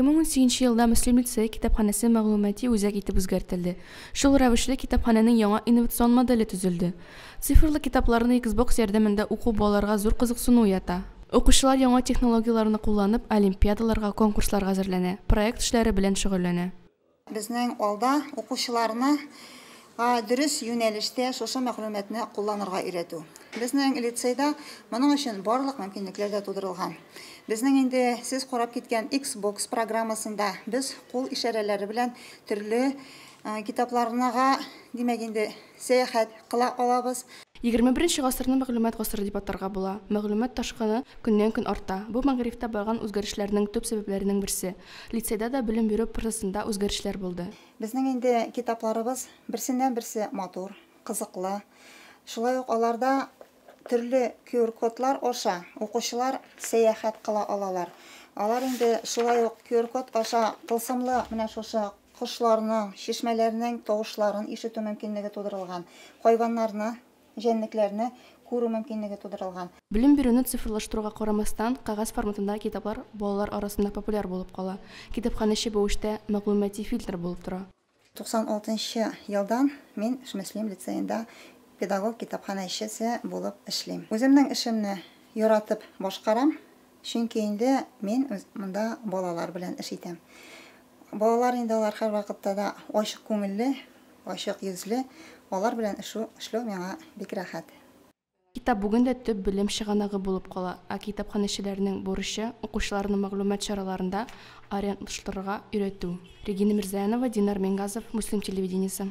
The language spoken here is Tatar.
2018 елда Мөслим лицее китапханәсе мәгълүмати үзәк итеп үзгәртелде. Шул рәвешле китапханәнең яңа инновацион моделе төзелде. Цифрлы китапларны Xbox ярдәмендә уку балаларга зур кызыксыну уята. Укучылар яңа технологияләрне кулланып, олимпиадаларга, конкурсларга әзерләнә, проект эшләре белән шөгыльләнә. Безнең алда укучыларны дөрес юнәлештә шушы мәгълүматны кулланырга өйрәтү. Безнең лицейда моның өчен барлык мөмкинлекләр дә тудырылган. Безнең инде сез карап киткән Xbox программасында без кул ишарәләре белән төрле китапларнага, димәк инде, сәяхәт кыла алабыз. 21 гасырны мәгълүмат гасыры дип атарга була. Мәгълүмат ташкыны көннән-көн арта. Бу мәгарифтә барган үзгәрешләрнең төп сәбәпләренең берсе. Лицейда да белем бирү процессында үзгәрешләр булды. Безнең инде китапларыбыз берсеннән-берсе матур, кызыклы. Шулай ук аларда төрле QR-кодлар аша укучылар сәяхәт кыла алалар. Алар инде шулай ук QR-код аша тылсымлы менә шушы кошларның, чишмәләрнең тавышларын ишетү мөмкинлеге тудырылган, хайваннарны, җәнлекләрне күрү мөмкинлеге тудырылган. Белем бирүне цифрлаштыруга карамастан, кәгазь форматындагы китаплар балалар арасында популяр булып кала. Китапханәче бу эштә мәгълүмати фильтр булып тора. 96 нчы елдан мин Мөслим лицеенда педагог китапханәчесе булып эшлим. Үземнең эшемне яратып башкарам, чөнки инде мин монда балалар белән эш итәм. Балалар инде алар һәрвакытта да ачык күңелле, ачык йөзле, алар белән эшләү миңа бик рәхәт. Китап бүген дә төп белем чыганагы булып кала, ә китапханәчеләрнең бурычы, укучыларны мәгълүмат чараларында ориентлаштырырга өйрәтү. Регина Мирзаянова, Динар Мингазов, Мөслим телевидениесе.